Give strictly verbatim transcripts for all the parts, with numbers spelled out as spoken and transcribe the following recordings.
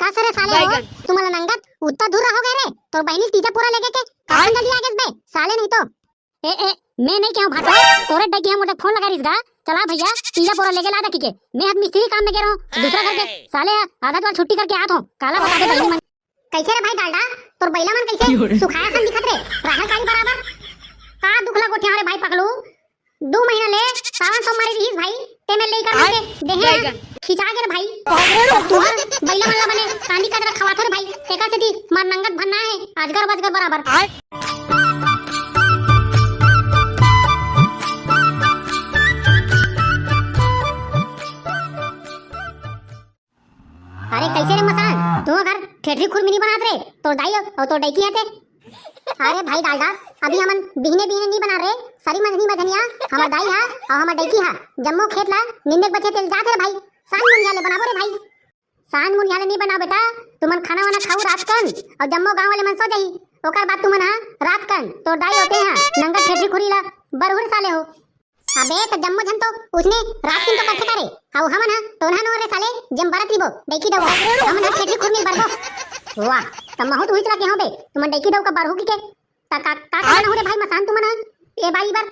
का सरे साले हो? तुमन नंगत उत्ता दूर रहोगे रे। तोर बहिनी तीजा पूरा लेगे के काखन जल्दी आगे बे साले, नहीं तो। ए ए, मैं नहीं कहूँ भाटा, तोरे डगी हम उठे फोन लगा रिस गा। चला भैया, तीजा पूरा लेगे ला दा किके। मैं अब मिस्त्री काम में गे रहूँ दूसरा घर के। साले आधा तो छुट्टी करके आत हूँ। काला बता दे बहिनी मन। कैसे रे भाई डालडा, तोर बैला मन कैसे सुखाया सन दिखत रे? राहल काली बराबर। का दुख ला गोठिया रे भाई पकलू? दू महीना ले सावन सोमवारी रिहिस भाई, ते में लेकर के देहे खिंचा गे रे भाई। तुहर बैला मन ला बने कांदी काजरा खवाथो रे भाई, तेकर सेती मार नंगत भन्ना हे, अजगर बजगर बराबर। अरे कैसे रे मसान, तू घर ठेठरी खुरमी नहीं बनात रे, तोर दाई अउ तोर डैकी हते। अरे भाई डालडा, अभी हमन बिहने बिहने नहीं बना रे, सरी मंझनी मझनिया, हमर दाई हा अउ हमर डैकी हा, जम्मो खेत ला निंदे के बचे तेल जात हे रे भाई। सांझ मुनिया ले बनाबो रे भाई, सांझ मुनिया ले नहीं बनाओ बेटा, तुमन खाना वाना खाऊ रात कन, अउ जम्मो गांव वाले मन सो जाही, ओकर बाद तुमन हा रात कन तोर दाई होते हा नंगत ठेठरी खुरी ला बरहू रे साले हो। अबे त जम्मो झन तो उसने रात दिन तो करथे करे। अउ हमन ह टोनहा नोहर रे साले, जेम बरत रिबो डैकी डउका। हमन ह ठेठरी खुरमी ल बरबो। वाह, त महू तो उहिच लगे हो बे, तुमन डैकी डउका बरहू किके। त का का का नहू रे भाई मसान तुमन ह ए बारी बर।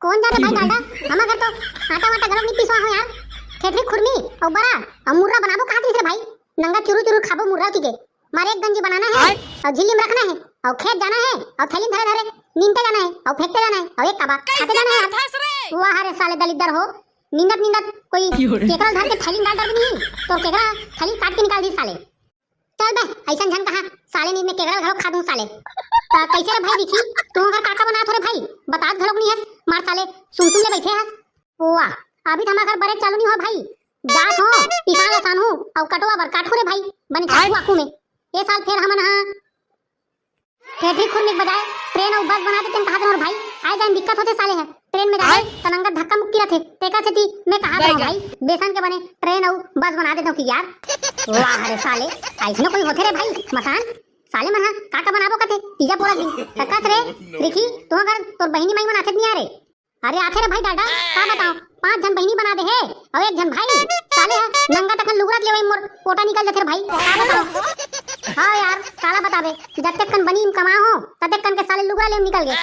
कौन जाने भाई डालडा, हमर घर तो आटा वाटा घलोक नहीं पिसवा हो यार। ठेठरी खुरमी अउ बरा अउ मुर्रा बनाबो कहा रे भाई, नंगा चुरू चुरू खाबो मुर्रा किके। मारे एक गंजी बनाना है अउ झिल्ली में रखना है अउ खेत जाना है अउ थैली में धरे धरे नींदते जाना है अउ फेंकते जाना है अउ एक काबा खाते जाना है यार। वाह रे साले दलिद्दर हो, नींदत नींदत कोई केकरा धर के थैली में डाल डाल नहीं तो केकरा थैली काट के निकाल दी साले। चल बे, ऐसन झन कहा साले, नींद में केकरा घलो खा दूं साले। त कैसे रे भाई रिखी, तू अगर काका बनात हो रे भाई, बतात घलोक नहीं हस, मार साले सुम सुम ले बैठे हस। वाह, अभी तो हमार घर बरे चालू नहीं हो भाई, जात हो पिसान लसान हूँ अउ कटवा बर काटू रे भाई, बने चाकू आकू में। ए साल फेर हमन हा ठेठरी खुरमी के बजाय ट्रेन अउ बस बना देते कहा रे भाई, आए जाए में दिक्कत होते साले है। ट्रेन में जाए त नंगा धक्का मुक्की रहते, तेकर सेती मैं कहा था भाई, बेसन के बने ट्रेन अउ बस बना देता हूँ कि यार। वाह रे साले, ऐसनो कोई होते रे भाई मसान। साले मन हा का का बनाबो कथे तीजा पोरा दिन, त कथ रे रिखी, तू अगर तोर बहिनी माई मन आथे नहीं आ रे। अरे आथे रे भाई डालडा, का बताओ, पांच झन बहिनी बना दे हे अउ एक झन भाई। साले हा नंगा तकन लुगरा लेवे मोर पोटा निकल जाथे रे भाई, का बताओ। हाँ यार, काला बताबे, जतेक कन बनी में कमा हो, ततेक कन के साले लुगरा ले निकल गए।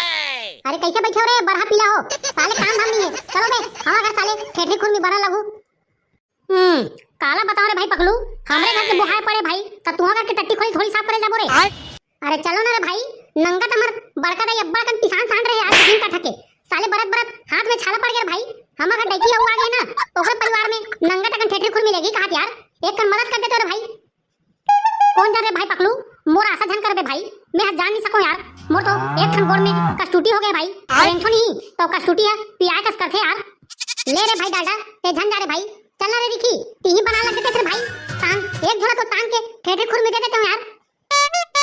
अरे कैसे बैठे हो रे बरहा पीला हो, साले काम धाम नहीं है। चलो बे, हमार घर साले ठेठरी खुरमी बना लगू। हम्म, काला बताओ रे भाई पकलू, हमरे घर के बोहाय पड़े भाई, त तुहा घर के टट्टी खोली थोड़ी साफ करे जाबो रे। अरे चलो ना रे भाई, नंगा त हमर बड़का दाई अब्बड़ कन पिसान सांड रहे यार, जमीन का ठके। साले बरत बरत हाथ में छाला पड़ गया रे भाई। हमर घर डैकी अउ आ गए ना, ओकर परिवार में नंगा तकन ठेठरी खुरमी लेगी कहात यार। एक कन मदद कर देते रे भाई। कौन जाने भाई पकलू, मोर आशा झन कर बे भाई, मैं ह जान नहीं सकूं यार। मोर तो एक ठन गोड़ में कस्तूटी हो गए भाई, अउ एक ठन ही तो कस्तूटी है पियाय कस करथे यार। ले रे भाई डालडा, ते झन जा रे भाई, चल ना रे रिखी, तिही बना लग देते रे भाई। तान एक झोला तो तान के ठेठरी खुरमी दे देते हो यार।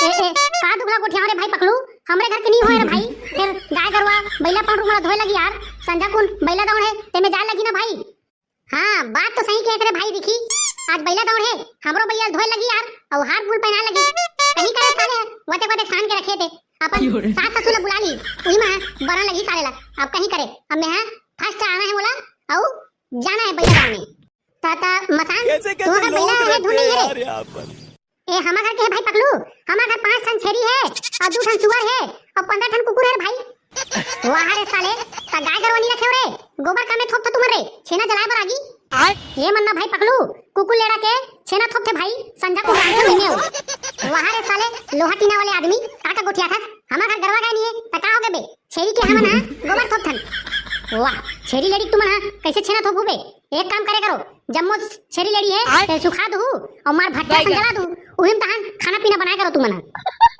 ए, ए, का दुगला गोठियाव रे भाई पकलू, हमरे घर के नहीं होए रे भाई। फिर गाय गरवा बैला पांडरू मोला धोए लगी यार, संझा कुन बैला दौड़ है, ते में जाए लगी ना भाई। हाँ, बात तो सही कहे रे भाई रिखी, आज बैला दौड़ है, हमरो बैला धोए लगी यार, अउ हार फूल पहना लगी। कहीं करे साले, वते वते सान के रखे थे, अपन सास ससुर ला बुला ली, उही मा बरन लगी साले ला। अब कहीं करे, अब मैं हाँ फर्स्ट आना है बोला, अउ जाना है बैला दौड़ में। ता ता मसान, कैसे तू कैसे अगर लोग बैला है रहते धुन नहीं हैं है रे। यार यहाँ पर। ए, हमर घर के है भाई पकलू, हमर घर पांच ठन छेरी है, अउ दू ठन सुअर है, अउ पंद्रह ठन कुकुर है रे भाई। वाह रे साले, त गाय गरवा नहीं रखे हो रे, गोबर कामे थोप थो तुमन रे, छेना जलाए बर आगी। ये मन ना भाई पकलू, कुकुर लेड़ा के छेना थोप थे भाई, संझा को रांधे महीने हो। वाह रे साले, लोहा टीना वाले आदमी, का का गोठिया थस? हमर घर गरवा गाय नहीं है, त का हो गए बे? छेरी के हमन हा गोबर थोपथन। वाह, छेरी लेड़ी तुमन हा कैसे छेना थोपू बे? एक काम करे करो, जम्मो छेरी लेड़ी है, आय। ते सुखा दू अउ मार भट्ठा सन जला दू, उहिम तहन खाना पीना बनाए करो तुमन हा।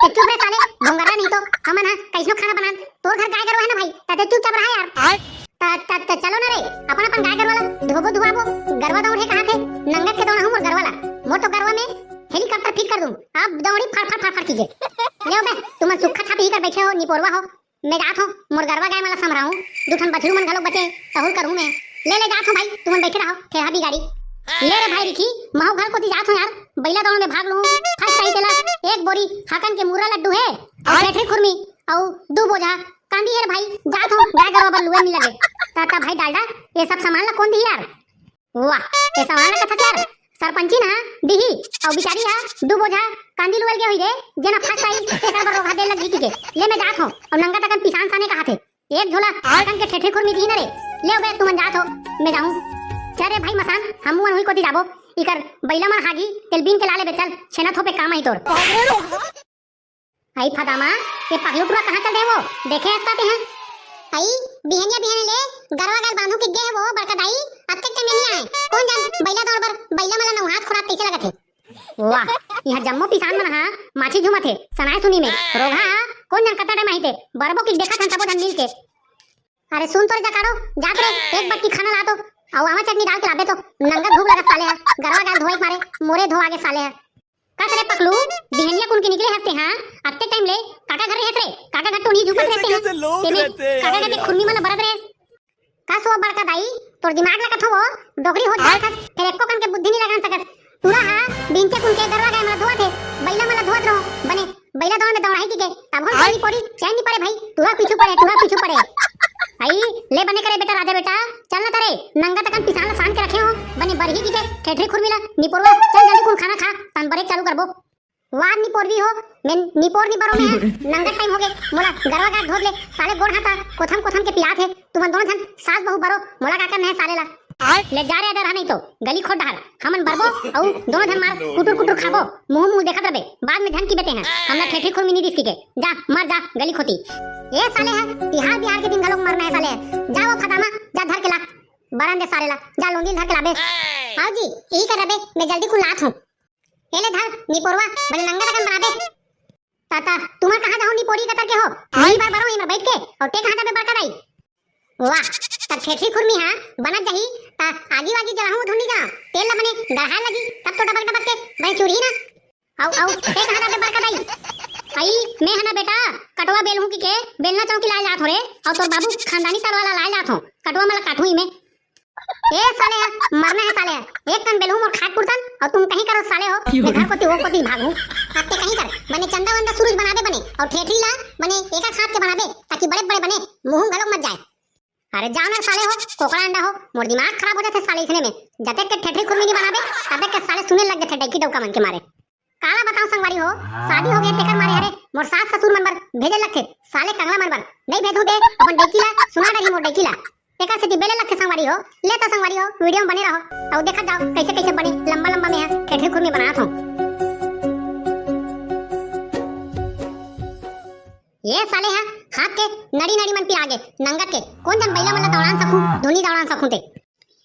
ते चुप रे साले, भोंगरा नहीं तो हमन हा कैसनो खाना बनान। तोर घर गाय गरवा है ना भाई, त ते चुपचाप रहा यार। आय। त, त, त चलो ना रे, अपन अपन गाय गरवा ला धोबो धुआबो, गरवा दौड़ है कहा थे, नंगत के दौड़ हूँ मोर गरवा ला। मोर तो गरवा में हेलीकॉप्टर फिट कर दूँ, आप दौड़ी फाड़ फाड़ फाड़ फाड़ कीजिए। ले बे, तुमन सुखा छापी ही कर बैठे हो, निपोरवा हो। मैं जात हूँ, मोर गरवा गाय मन ला संभराहूँ, दू ठन बछरू मन घलोक बचे, तहूर करहूँ मैं। ले, ले जात हूँ भाई, तुमन बैठे रहो, ठेहा बिगाड़ी। ले रे भाई रिखी, महू घर कोती जात हूँ यार, बैला दौड़ में भाग लूँ, फर्स्ट आई तेला एक बोरी हाकन के मुर्रा लड्डू है, अउ आय। ठेठरी खुरमी, अउ दू बोझा कांदी है रे भाई, जात हूँ, गाय गरवा बर लुए नहीं लगे। ता, ता भाई डालडा, ये सब सामान ला कौन दी यार? वाह, ये सामान ला कथा यार, सरपंची ना दिही, अउ बिचारी हा दू बोझा कांदी लुवल गे होही रे, जेन हा फस आई, तेकर बर रोगहा दे लगी के। ले मैं जात हों, अउ नंगत अकन पिसान साने कहाथे। एक झोला आय। अकन के ठेठरी खुरमी दिही ना रे। ले बे, तुमन जात हो, मैं जाहूं। चल रे भाई मसान, हमू मन उही कोती जाबो। इकर बइला मन हागी, तेल बीन के ला लेबे, चल, छेना थोपे काम आई तोर। आई फदामा, ये पगलू टुरा कहाँ चल दे वो? देखे हस का तेहा? आई, बिहनिया बिहनिया ले गरवा गाय ल बांधू के गे हे वो बड़का दाई, अतके टाइम ले नइ आए। कोन जान बइला दौड़ बर बइला मन ल नउहात खुरात कइसे लगत हे? वाह, इहाँ जम्मो पिसान मन हा माछी झूमत हे, सनाय सुनी में। रोगहा हा, कोन जान कतना टाइम आही ते, बरबो कि देखत हन सबो झन मिल के। अरे सुन तो रे जकाड़ो, जात रे, एक बटकी खाना ला तो, अउ आमा चटनी डाल के लाबे तो, नंगत भूख लगत साले हा, गरवा गाय ल धोए के मारे, मोरे धोवा गे साले हा। कस रे पकलू, बिहनिया कुन के निकले हस तेहा, अतके टाइम ले, काका घर रहेस रे, काका घर टोनी झुकत रहते हैं, तेमे, काका घर के खुरमी मन ल बरत रहेस। कस वो बड़का दाई, तोर दिमाग ल कथो वो, डोकरी हो जात हस, फेर एको कन के बुद्धि नइ लगान सकस। टुरा हा, बिहनिया कुन के गरवा गाय मन ल धोवत हे, बइला मन ल धोवत रहो, बने, बइला दौड़ में दौड़ाही की के, तब हम आय। टोनी पोरी, चैन नइ पड़े भाई, टुरा पीछू पड़े, टुरा पीछू पड़े। आई, ले बने करे बेटा, राजा बेटा, चल ना तरे, नंगत अकन पिसान ल सान के रखे हो, बने बरही की के, ठेठरी खुरमी ला, निपोरवा, चल जल्दी कुन खाना खा, तन बरे चालू करबो। वाह निपोरवी हो, मैं निपोर नइ बरो मैं, नंगत टाइम होगे, मोला गरवा गाय धोत ले, साले गोड़ हाथ हा, कोथम कोथम के पिरात हे, तुमन दोनों झन सास बहू बरो, मोला का करना हे साले ला। आय। ले जा रे अदर हा नहीं तो, गली खोद डहर, हमन बरबो, अउ दोनों झन मार कुटुर कुटुर खाबो, मुंह मुंह देखत रबे, बाद में झन की बेटे हैं, हमला ठेठरी खुरमी नइ दिस की के, जा, मर जा, गली खोती। ए साले हा, तिहार बिहार के दिन घलोक मरना हे साले, जा वो फदामा, जा धर के ला, बरन दे साले ला, जा लोंदी ल धर के लाबे। हाव जी, इही कर रबे, मैं जल्दी कुन लात हूँ। ए ले धर, निपोरवा, बने नंगत अकन बनाबे। ता, ता, तुमन कहाँ जाहू निपोरी कतर के हो? आय। इही बर बरो इमर बैठ के, अउ ते कहाँ जाबे बड़का दाई? वाह, तब ठेठरी खुरमी हा, बनत जाही, ता आगी वागी जलाहूँ धुन नइ जलाहूँ, तेल ला बने गढ़ाय लगी, तब तो डबक डबक के, बने चुरही ना। अउ, अउ, ते कहाँ जाबे बड़का दाई? आई, मैं हना बेटा, कटवा बेलहूँ की के, बेलना चौकी लाय जात हो रे, अउ तोर बाबू खानदानी तरवा ला लाय जात हो, कटवा मला काटहूँ ही मैं। ए साले हा, मरना हे साले हा। एक कन बेलहू मोर खाट पुरतन, अउ तुम कहीं करो साले हो, मैं घर कोती वो कोती भागहूँ। अब ते कहीं कर, बने चंदा वंदा सूरज बनाबे बने, अउ ठेठरी ला बने एक एक हाथ के बनाबे, ताकि बड़े बड़े बने, मुंह घलोक मत जाए। अरे जाओ ना साले हो, कोकड़ा अंडा हो, मोर दिमाग खराब हो जाथे साले इसने में। जतेक के ठेठरी खुरमी नइ बनाबे, ततेक के साले सुने लग जाथे डैकी डौका मन के मारे। काला बताओ संगवारी हो, शादी हो गए तेकर मारे हरे मोर सास ससुर मन बर भेजे लगथे, साले कंगला मन बर नइ भेजहूं ते अपन डैकी ला सुना डरही मोर डैकी ला। तेकर सेती बेले लगथे संगवारी हो। ले तो संगवारी हो, वीडियो में बने रहो अउ देखत जाओ कैसे कैसे बने लंबा लंबा में ठेठरी खुरमी बनात हो। ये साले हा हाथ के नड़ी नड़ी मन पिरा गे, नंगत के कोन जन बइला मन ला दौड़ान सकूं, धुनी दौड़ान सकूं ते।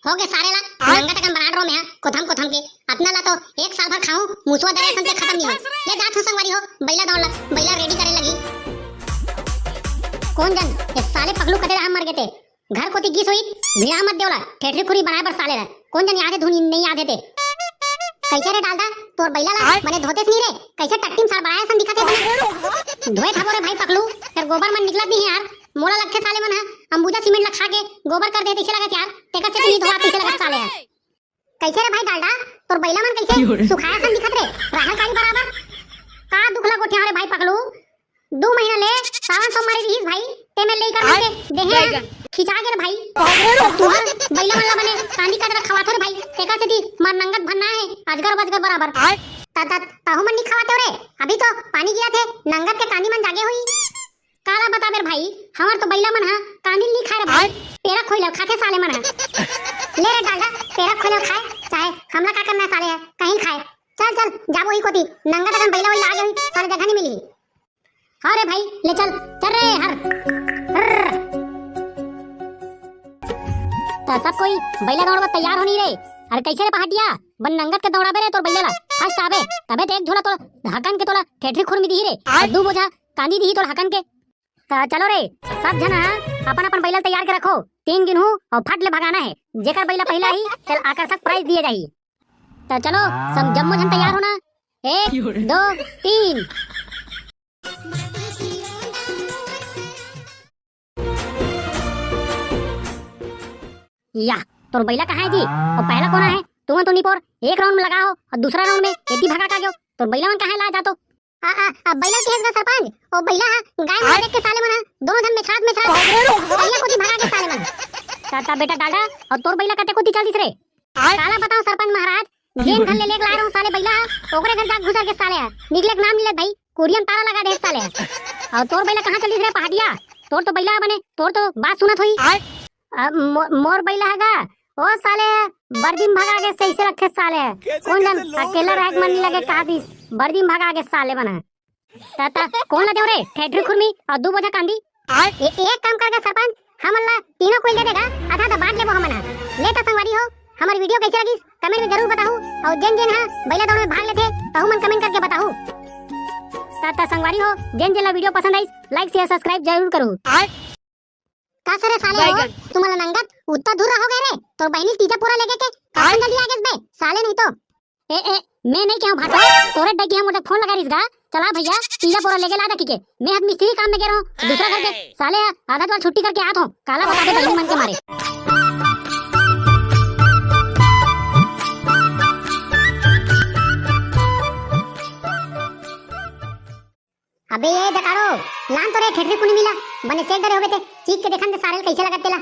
हो गे सारे ला, नंगत अकन बनात रहो में हा, कोथम कोथम के, अतना ला तो एक साल भर खाऊं, मुसवा दरे असन ते खतम नहीं हो। ले जात हूं संगवारी हो, बइला दौड़ ला, बइला रेडी करे लगी। कोन जन, ये साले पकलू कते रहा मर गे ते। घर कोती गिस होई, भिड़ा मत देवला, ठेठरी खुरी बनाए बर साले ला। कोन जन याद हे धुन नहीं याद हे ते। कैसे रे डालदा, तोर बइला ला बने धोतेस नहीं रे, कैसे टट्टी में सार बड़ाए असन दिखत हे बने। धोए थाबो रे भाई पकलू, फेर गोबर मन निकलत नहीं हे यार, मोला लगथे साले मन ह अंबुजा सीमेंट ला खा के गोबर कर दे तइसे लगत यार, तेकर से नहीं धोआ तइसे लगत साले ह। कैसे रे भाई डालडा, तोर बइला मन कैसे सुखाया सन दिखत रे, राहल काली बराबर। का दुख ला गोठिया रे भाई पकलू, दू महीना ले सावन सोमवारी रिहिस भाई, ते में लेकर के देहे खिंचा गे रे भाई। तुहर बइला मन ला बने कांदी कचरा खवाथो रे भाई, तेकर सेती मार नंगत भन्ना हे, अजगर बजगर बराबर। ता, ता, ताहू मन नी खवाते हो रे, अभी तो पानी गिरा थे, नंगत के कांदी मन जागे होई। काला बताबे रे भाई, हमर तो बइला मन ह कांदी नी खाए रे भाई, पेरा खोई ल खाथे साले मन ह। ले रे डालडा, पेरा खोई ल खाए, चाहे हमला का करना है साले ह, कहीं खाए। चल, चल, जाबो ही कोती, नंगत अकन बइला वइला आ गे होई, साले जगह नी मिली। हाँ रे भाई, ले चल, चल रे, हर, हर। त सब कोई बइला दौड़वा तैयार होनी रे। अरे कैसे रे पहाटिया, बन नंगत के दौड़ाबे रे तोर बइला ला, फर्स्ट आबे, तबे तो एक झोला तोर हकन के तोला ठेठरी खुरमी दिही रे, अउ दू बोझा कांदी दिही तोर हकन के। त चलो रे, सब झन ह अपन अपन बइला ल तैयार के रखो, तीन गिनहू अउ फट ले भगाना हे, जेकर बइला पहिला ही, तेला आकर्षक प्राइज दिए जाही। त चलो, सब जम्मो झन तैयार हो ना, एक, दो, तीन। या, तोर बइला कहाँ हे जी? अउ पहला कोन हे? तुमन तो निपोर एक राउंड में लगा हो अउ दूसरा राउंड में एती भगा का गयो। तोर बइला मन कहाँ हे, ला जा तो। आ, आ, आ, बइला ल किहेस गा सरपंच, ओ बइला ह गाय मार देख के साले मन ह दोनों झन मेछरात मेछरात पहिया कोती भगा के साले मन। ता, ता बेटा डालडा, अउ तोर बइला कते कोती चल दिस रे? काला बताओ सरपंच महाराज, जेन घर ले लेके लाए रहूं साले बइला ह, ओकरे घर जाके घुसर गे साले ह। निकले के नाम नइ लेत भाई, कुरिया म ताला लगा दे साले ह। अउ तोर बइला कहाँ चलिस रे पहाटिया? तोर तो बइला बने, तोर तो बात सुनत होही। अब मो-, मोर बइला ह गा, ओ साले, बरदी म भगा गे, सही से रखे साले ह। कोन जन अकेला रहे के मन नइ लगे कहा दिस, बरदी म भगा गे साले बना। त, त, कोन ला देव रे? ठेठरी खुरमी अउ दू बोझा कांदी। ए, एक काम करके सरपंच, हमन ला तीनों कोई दे देगा, आधा आधा बांट लेबो हमन ह। ले त संगवारी हो, हमर video कइसे लगिस, comment में जरूर बताहू, अउ जेन जेन ह बइला दौड़ में भाग लेथे, तहू मन comment करके बताहू। त, त संगवारी हो, जेन जेन ला video पसंद आइस, like, share, subscribe जरूर करू। का सरे साले हो, तुमन ला नंगत उत्ता धुर्रा हो गे रे, तोर बहिनी तीजा पोरा लेगे के कतका जल्दी आ गेस बे, साले नहीं तो। ए, ए, मैं नहीं कहूँ भाटो, तोरे डगी हम उधर फोन लगा रिस गा, चला भैया, तीजा पोरा लेगे ला दा किके, मैं अब मिस्त्री काम में गे रहूं, दूसरा घर के, साले आधा तो छुट्टी करके आत हो, काला बता दे बहिनी मन के मारे। अबे ये जकारो, लान तो रे ठेठरी कुनी मिला, बने सेक डरे होगे ते, चीख के देखन दे सारे ल कैसे लगत तेला।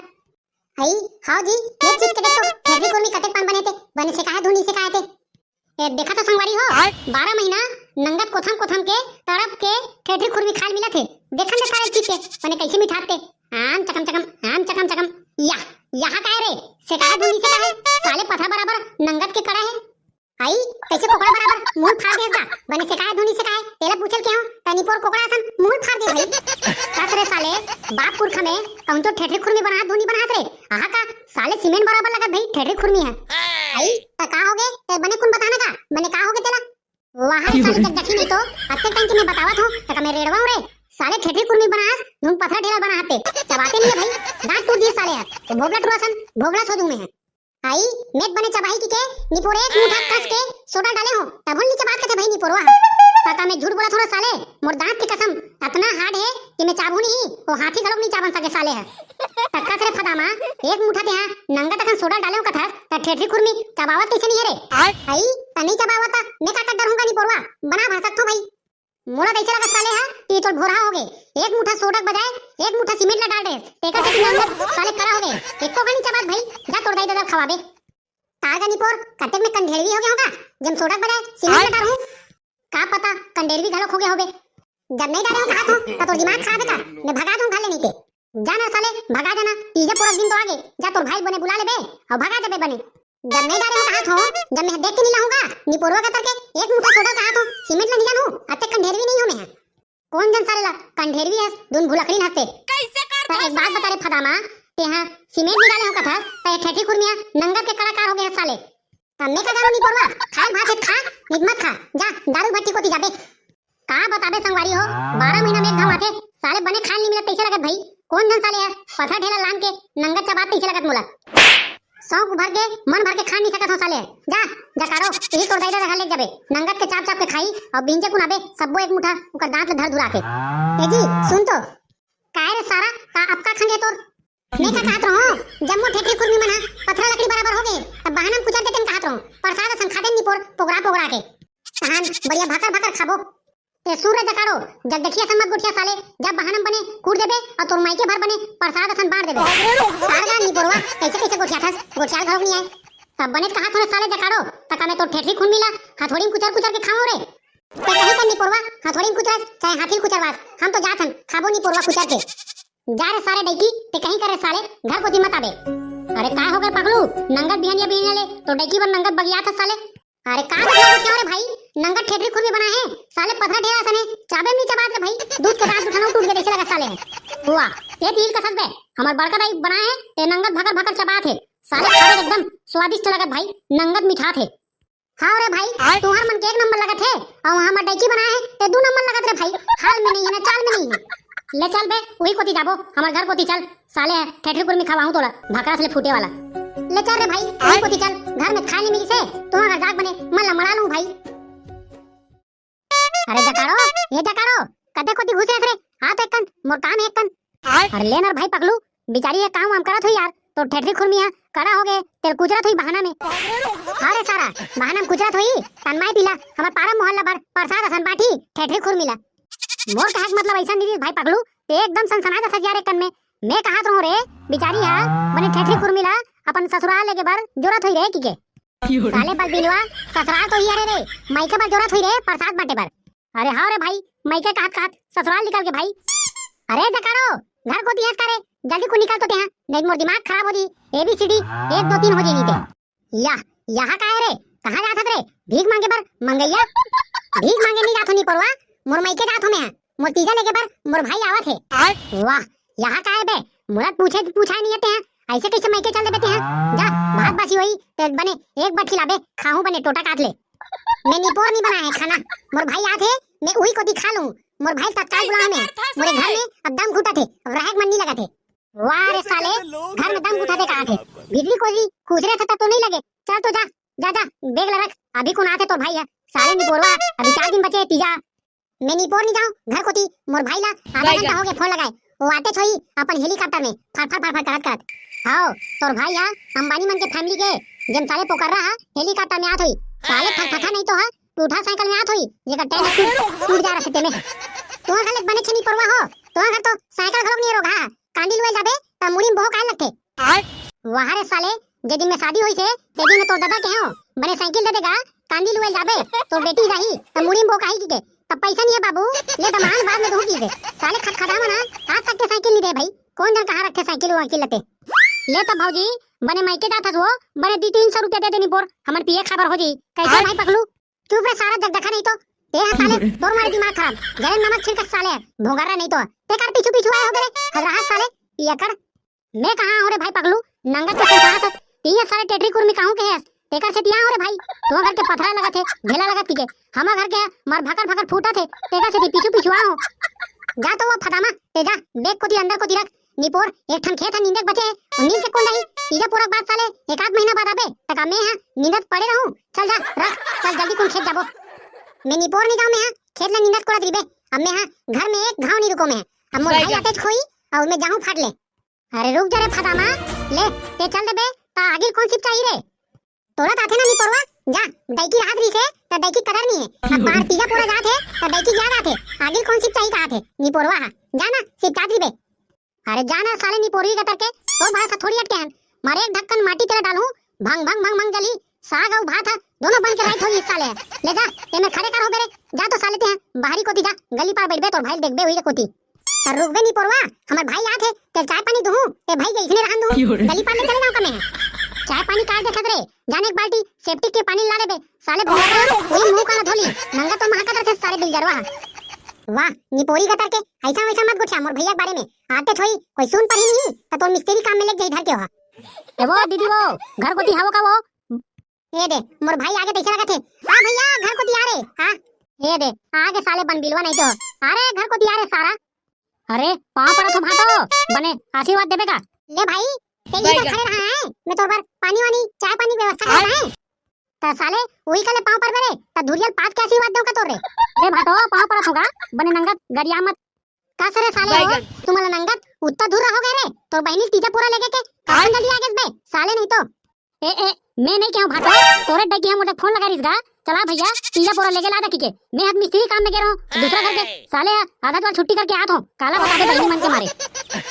आई, हाव जी, ये चीख के देख तो, ठेठरी कुनी कतेक पान बने ते, बने सेकाय धुन नइ सेकाय ते। ए, देखा तो संगवारी हो, आय। बारह महीना नंगत कोथम कोथम के, तड़प के, ठेठरी खुरमी खाल मिला थे। देखन दे सारे चीख के, बने कैसे मिठात ते। आम चकम चकम, आम चकम चकम। या, यहाँ का है रे? सेकाय धुन नइ सेकाय, साले पथरा बराबर नंगत के कड़ा है। आई, कैसे कोकड़ा बराबर मुंह फाड़ देस गा? बने सेकाय धुन नइ सेकाय, तेला पूछल के हूं, तनी पोर कोकड़ा असन मुंह फाड़ दे भाई। कस रे साले, बाप पुरखा में कहूं तो ठेठरी खुरमी बनात धुन नइ बनात रे। आहा का, साले सीमेंट बराबर लगत भाई ठेठरी खुरमी है। आई, त का होगे? ते बने कुन बताना का? बने का होगे तेला? वाह रे साले, जब देखी नहीं तो, अत्ते टाइम के मैं बतावत हूं, त का मैं रेड़वा हूं रे? साले ठेठरी खुरमी बनास, धुन पथरा ढेला बना हते। चबाते नहीं है भाई, दांत टूट दिए साले है। तो भोगला टुरा सन, भोगला सो दूं मैं है। आई, मेत बने चबाही किके, निपोर एक मुठा कस के सोडा डाले हो, तभो नइ चबात कथे भाई निपोरवा ह। त का मैं झूठ बोलत हूं रे साले, मोर दांत के कसम, अतना hard हे कि मैं चाबहूं नहीं, वो हाथी घलोक नइ चाबन सके साले ह। त कस रे फदामा, एक मुठा तेहा नंगत अकन सोडा डाले हो कथस, त ठेठरी खुरमी चबावत कैसे नहीं है रे? आई, त नइ चबावत त मैं का कर डरहूं गा निपोरवा, बना भा सकथो भाई। मोला त अइसे लगत साले ह कि तोर भोरहा होगे। एक मुठा सोडा के बजाय एक मुठा सीमेंट ला डाल देस। तेकर सेती नंगत साले करा होगे। एको घनी चबात भाई, जा तोर दाई ददा ल खवाबे। तार गा निपोर, कतेक में कंढेरवी होगे होगा, जेम सोडा के बजाय सीमेंट ला डारहूं। का पता, कंढेरवी घलोक होगे होबे। जब नइ डारे हूं कहात हूं, त तोर दिमाग खराब हे का? मैं भगा दूं घर ले नहीं ते। जा ना साले, भगा जाना, तीजा पोरा के दिन तो आगे, जा तोर भाई बने बुला लेबे, अउ भगा जाबे बने। जब नइ डारे हूं कहात हूं, जब मैं देख के नइ लाहूं गा, निपोरवा कतर के एक मुठा सोडा कहात हूं, सीमेंट ला नइ जानहूं, अतेक कंढेरवी नइ हूं मैं ह। कोन जन साले ला कंढेरवी हस, धुन भुलकड़ी हस ते। कैसे कर त एक बात बता रे फदामा, तेहा सीमेंट नइ डाले हूं कथस, त ये ठेठरी खुरमी ह नंगत के कलाकार होगे हस साले। त मैं का जानहूं निपोरवा, खाय भात हे त खा, नइ त मत खा, जा दारू भट्टी कोती जाबे। का बताबे संगवारी हो, बारह महीना में एक घांव आथे, साले बने खाय ल नइ मिलत तइसे लगत भाई। कोन जन साले ह पथरा ढेला लान के नंगत चबात तइसे लगत मोला। सौंक भर के, मन भर के खा नइ सकत हो साले। जा, जकारो, इही तोर दाई ददा घर ले जाबे। नंगत के चाप चाप के खाही, अउ बिहनिया कुन आबे, सब्बो एक मुठा, ओकर दांत ल धर धुरा के। ए जी, सुन तो। काय रे सारा, का अतका खंगे तोर? मैं का कहत रहूं, जम्मो ठेठरी खुरमी मन ह पथरा लकड़ी बराबर होगे, त बहाना म कुचर देतेन कहत रहूं। परसाद असन खातेन निपोर पोगरा पोगरा के। तहान बढ़िया भकर भकर खाबो। ते सुन रे जकारो, जब देखिया असन मत गोठिया साले, जा बहाना म बने कूट देबे अउ तोर माइके भर बने परसाद असन बांट देबे। तार गा निपोरवा, कइसे कइसे गोठियाथस, गोठियाल घलोक नइ आय। तब बने कहत हों रे साले जकारो, त का मैं तोर ठेठरी खुरमी ला हथौड़ी म कुचर कुचर के खावं रे। ते कहीं कर निपोरवा, हथौड़ी म कुचरस, चाहे हाथी ल कुचरवास, हम तो जात हन, खाबो निपोरवा कुचर के। जा रे सारे डैकी, ते कहीं करे साले, घर कोती मत आबे। अरे काय होगे पगलू, नंगत बिहनिया बिहनिया ले, तो डैकी बर नंगत बगियात हस साले। अरे का बगिया गोठियावं रे भाई, नंगत ठेठरी खुरमी बनाए हे, साले पथरा ढेला सने, चाबे म नइ चबात रे भाई, दूध के दांत उठाना टूट गे तइसे लगत साले ह। वाह, ते तिल कसत बे, हमर बड़का दाई बनाए हे, ते नंगत भकर भकर चबात हे, साले खाबे त एकदम स्वादिष्ट लगत भाई, नंगत मिठात हे। हाव रे भाई, आय। तुंहर मन के एक नंबर लगत हे, अउ हमर डैकी बनाए हे, ते दू नंबर लगत रे भाई, हाल में नइ हे ना, चाल में नइ हे। ले चल बे, उही कोती जाबो, हमर घर कोती चल, साले ह, ठेठरी कुरमी खवाहूं तोला, भकरस ले फूटे वाला। ले चल रे भाई, उही आय। कोती चल, घर में खाए नइ मिलिस हे, तुंहर घर जाके बने, मन ला मड़ा लूं भाई। अरे जकारो, ए जकारो, कते कोती घुसे हस रे? आ तो एकन, मोर काम हे एकन। आय। अरे ले न रे भाई पगलू, बिचारी ह काम वाम करत होही यार, तोर ठेठरी खुरमी ह कड़ा होगे, तेला कुचरत होही बहाना में। हाव रे सारा, बहाना में कुचरत होही, तन माय पीला, हमर पारा मोहल्ला बर परसाद असन बांटही, ठेठरी खुरमी ला। मोर कहे के मतलब अइसन नइ रिहिस भाई पगलू, ते एकदम सनसना जस हस यार एकन में। मैं कहत रहूं रे, बिचारी ह बने ठेठरी खुरमी ला अपन ससुराल लेगे बर जोरत होही रे किके। साले बलबिलवा, ससुराल तो ही हरे रे, मइके बर जोरत होही रे, प्रसाद बांटे बर। अरे हाँ रे भाई, मइके कहत कहत ससुराल निकल गे भाई। अरे जकाड़ो, घर कोती हस का रे, जल्दी कुन निकल तो तेहा, नहीं मोर दिमाग खराब हो जी। एबीसीडी एक दो तीन हो जी नहीं ते। या, यहाँ का है रे? कहाँ जात हस रे? भीख मांगे बर मंगैया? भीख मांगे नहीं जात हो निपोरवा, मोर मइके जात हो मैं। मोर तीजा लेगे बर मोर भाई आवत हे। वाह, यहाँ का है बे? मोला पूछे पूछाए नहीं आते हैं, ऐसे कैसे मइके चल देबे ते हैं? जा, भात बासी होही ते बने एक बठी लाबे, खाहूं बने टोटा काट ले। मैं निपोर नहीं बनाए है खाना, मोर भाई आत हे, मैं उही कोती खा लूं। मोर भाई तत्काल बुलाए में, मोरे घर में अब दम घुटत हे, अब रहे के मन नहीं लगत हे। वाह रे साले, घर में दम घुटत हे का आत हे, भीतरी कोती खुसरे थे तब तो नहीं लगे। चल तो जा, जा जा, बैग ला रख, अभी कुन आत हे तोर भाई है। साले निपोरवा, अभी चार दिन बचे हे तीजा। मैं निपोर नहीं जाऊं घर कोती, मोर भाई ला आधा घंटा हो गए फोन लगाए, वो आते छोई अपन हेलीकॉप्टर में फर फर फर फर करत करत। हाओ, तोर भाई हा अंबानी मन के फैमिली के, जेम साले पोकर्रा हा हेलीकॉप्टर में आत होई। साले फर फर नहीं तो हा टूटा साइकिल में आत होई, जेकर टायर टूट टूट जा रहा तेमे। तुहा घर ले बने छे निपोरवा हो, तुहा घर तो साइकिल घलोक नहीं रोगा हा, कांदी लुए जाबे त मुड़ी में बोहो काहे लगथे? वाह रे साले, जे दिन में शादी होइस हे, ते दिन में तोर ददा के हो, बने साइकिल दे देगा, कांदी लुए जाबे, तोर बेटी जाही, त मुड़ी में बोहो काहे की के, तब पैसा नहीं है बाबू, ले दमान बाद में दूंगी से। साले खटखटा मना, आज तक के साइकिल नहीं दे भाई, कौन जन कहाँ रखथे साइकिल वाइकिल लते। ले तब भौजी, बने मइके जात हस वो, बने दी तीन सौ रुपया दे दे निपोर, हमन पिए खाबर हो जी। कैसे भाई पकलू? चुप रे सारा जगदखा नहीं तो। ते हा साले, तोर मारे दिमाग खराब। जरे नमक छिड़कस साले, भोंगर्रा नहीं तो। ते कर पीछू पीछू आए हो बे रे, हजराहा साले, पियकड़। मैं कहाँ हूँ रे भाई पगलू, नंगत के संसार से। तीन साले टेटरी कुर्मी कहूँ के हस, तेकर से तिया हो रे भाई। तुहा घर के पथरा लगत हे, ढेला लगत के। हमर घर के मर भकर भकर फूटत हे, तेकर से ती पीछू पीछू आ हो। जा तो वो फदामा, ते जा, बैग कोती अंदर कोती रख, निपोर, एक ठन खेत ह नींदे के बचे हे, अउ नींद के कोन रही? तीजा पोरा के बाद साले, एक आध महीना बाद आबे, तका मैं ह नींदत पड़े रहूं। चल जा, रख, चल जल्दी कुन खेत जाबो। मैं निपोर नहीं जाऊं मैं ह, खेत ला नींदत कोड़त रहिबे। अब मैं ह घर में एक घाव नहीं रुको मैं ह। अब मोर भाई आतेच खोई, अउ मैं जाहूं फाट ले। अरे रुक जा रे फदामा, ले, ते चल देबे, त आगिर कौन सिप चाहिए रे? तोला त आथे ना निपोरवा, जा, दइकी राहत रहिसे, त दइकी कदर नहीं है। अब बाहर तीजा पोरा जात हे, त दइकी याद आथे। आगिर कौन सिप चाहिए कहा थे, निपोरवा हा। जा ना, सिप चात रहिबे। अरे जा ना साले निपोरवी कतर के, तो भाषा थोड़ी अटके हन। मारे एक ढक्कन माटी तेला डालूं, भंग भंग भंग भंग जली, साग अउ भात हा, दोनों बन के राइट होगी साले। ले जा, ते में खड़े कर हो बेरे, जा तो साले ते हैं, बाहरी कोती जा, गली पार बैठबे तोर भाई देखबे हुई कोती। त रुकबे निपोरवा, हमर भाई आत हे, तेल चाय पानी दुहूं, ए भाई के इसने रहन दुहूं, गली पार ले चले जाऊं का मैं? चाय पानी काट देखत रे, जाने एक बाल्टी सेप्टिक के पानी ला लेबे, साले भोंगरा, वही मुंह काला धोली, नंगा तो महकत रथे साले बिलजरवा। वाह, निपोरी कतर के, ऐसा वैसा मत गोठिया मोर भैया के बारे में, आते छोई, कोई सुन पड़ी नहीं, त तोर मिस्त्री काम में लेग जाई धर के वहा। ए वो दीदी वो, घर कोती हावो का वो? ए दे, मोर भाई आगे तैसे लगत हे। हाँ भैया, घर कोती आ रे। हाँ। ए दे, आगे साले बन बिलवा नहीं तो। अरे घर कोती आ रे सारा। अरे पाँव परत हो भाटो, बने आशीर्वाद देबे का? ले भाई, ते इधर खड़े रहा है, मैं तोर बर पानी वानी, चाय पानी व्यवस्था कर रहा है। त साले वही कले पाँव परबे रे, त धुरियल पाद के आशीर्वाद दो का तोर रे? ले भाटो, पाँव परत होगा, बने नंगत गरिया मत। का सरे साले हो, तुमला नंगत उत्ता धुर्रा हो गए रे, तोर बहिनी तीजा पोरा लेगे के, काहन जल्दी आ गेस बे, साले नहीं तो। ए, ए, मैं नहीं कहूँ भाटो, तोरे डगिया मोटे फोन लगा रिस गा, चला भैया, तीजा पोरा लेगे ला दा किके, मैं आज मिस्त्री काम में गे रहूं, दूसरा घर के, साले आधा तो छुट्टी करके आत हूँ, काला बता दे बहिनी मन के मारे।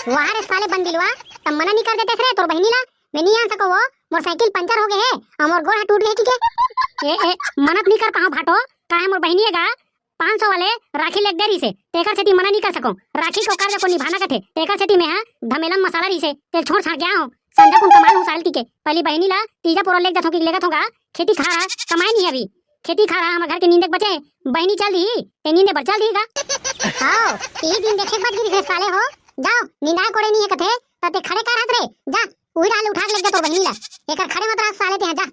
वाह रे साले बन बिलवा, तब मना नहीं कर देते रे तोर बहिनी ला, मैं नहीं आ सको वो, मोर साइकिल पंचर हो गए है, और मोर गोड़ हाथ टूट गए किके। ए, ए, मनत नहीं कर पाऊँ भाटो, का है मोर बहिनी है गा, पाँच सौ वाले राखी लेग दे रहिसे, तेकर सेती मना नहीं कर सको। राखी को कर्ज को निभाना कथे, तेकर सेती मैं हा धमेला मसाला रहिसे, तेल छोड़ छाड़ गया हूँ। संझा कुन कमाल हूँ साल की के, पहली बहिनी ला तीजा पोरा लेग जाथों कि लेगत होगा, खेती खार हा, कमाए नहीं अभी। खेती खार हा, हमर घर के नींदे के बचे, बहिनी चल दी, ते नींदे बर चल दी का? हाँ, यही दिन देखे के बाद गिरी से साले हो, जाओ, निंदाए कोड़े नहीं है कथे, तते खड़े कर हत रे, जा, उही डाल उठा के लेग जा तोर बहिनी ला, एकर खड़े मत रह साले ते, जा।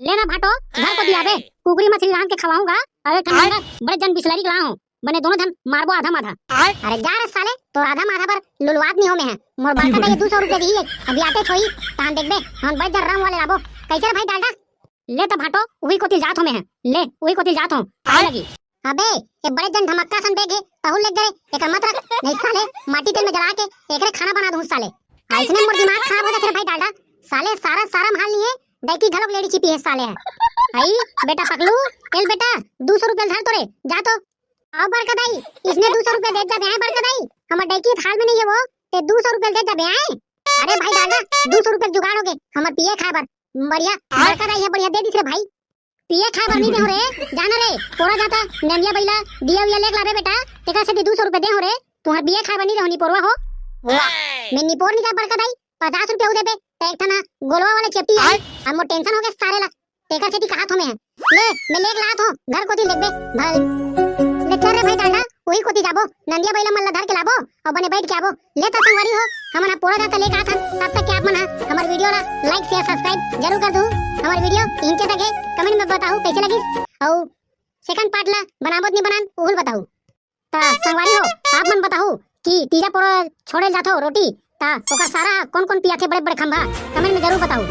ले ना भाटो, घर को दिया बे, कुकरी मछली रांध के खवाऊंगा, अउ एक ठन बड़े जन बिसलरी के लाहूं, बने दोनों झन मारबो आधा माधा। अरे जा रे साले, तोर आधा माधा बर लुलवात नहीं हो मैं है। मोर बड़का दाई दू सौ रुपया दिही, अभी आते छोई, तान देखबे, हम बड़े जन रंग वाले लाबो। कैसे रे भाई डालडा? ले त भाटो, उही कोतिल जात हो मैं है। ले, उही कोतिल जात हो, खाए लगी। अबे, ये बड़े जन धमक्का सन बैग है, तहु ले जा रे, एकर मत रख, नहीं साले, माटी तेल में जला के एकरे खाना बना दूं साले। ऐसने मोर दिमाग खराब हो जाथे रे भाई डालडा। साले सारा सारा माल लिए, दैकी घलोक लेड़ी छिपी है साले है। आई बेटा पकलू, एल बेटा, दू सौ रुपया धर तो रे, जा तो। आओ बड़का दाई, इसने दू सौ रुपया दे जाबे आए बड़का दाई, हमर दैकी थाल में नहीं है वो, ते दू सौ रुपया दे जाबे आए। अरे भाई डालडा, दू सौ रुपया जुगाड़ हो गए, हमर पिए खाए बर। बढ़िया, बड़का दाई हे, बढ़िया दे दिस रे भाई। पिए खाए बर नहीं दे हो रे, जाना रे, पोरा जाता, नंदिया बइला, दिया उया लेके लाबे बेटा, तेकर सेती दू सौ रुपया दे हो रे, तुहर पिए खाए बर नहीं दे हो, निपोरवा हो। वाह। मैं निपोर नहीं का बड़का दाई, पचास रुपया हो देबे, त एक ठन गोलवा वाला चेपटी आई, अब मोर टेंशन हो गया सारे ला, तेकर सेती कहात हो मैं। ले, मैं लेके लात हो, घर कोती लेबे, भल। ले चल रे भाई डालडा, वही कोती जाबो, नंदिया बइला मन ला धर के लाबो, अउ बने बैठ के आबो। ले त संगवारी हो, हमन ह पोरा जाता लेके आथन, तब तक के आप मन ह हमर वीडियो ला like, share, subscribe जरूर कर दू। हमर वीडियो इनके तक है, comment में बताहू कैसे लगिस, अउ second part ला बनाबो त नहीं बनान, उहुल बताहू। त संगवारी हो, आप मन बताहू कि तीजा पोरा छोड़े ल जाथो रोटी, त ओकर सारा कौन कौन पियाथे बड़े बड़े खंभा, comment में जरूर बताहू।